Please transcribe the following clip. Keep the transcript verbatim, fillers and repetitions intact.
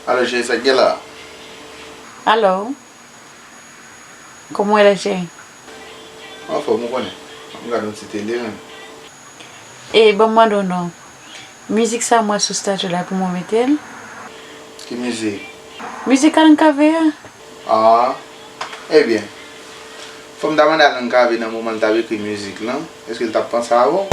Alo, cheri, sa k gen la? Alo? Kòman w ye la, cheri? Anfòm, ou konnen. M gade yon ti tele, menm. E, ban m mande w non. Mizik sa m wè sou statut la pou mwen mete l? Ki mizik? Mizik Alan Cavé a. Ah, ebyen. Fò m ta mande Alan Cavé nan moman l t ap ekri mizik lan, èske l t ap panse avè w?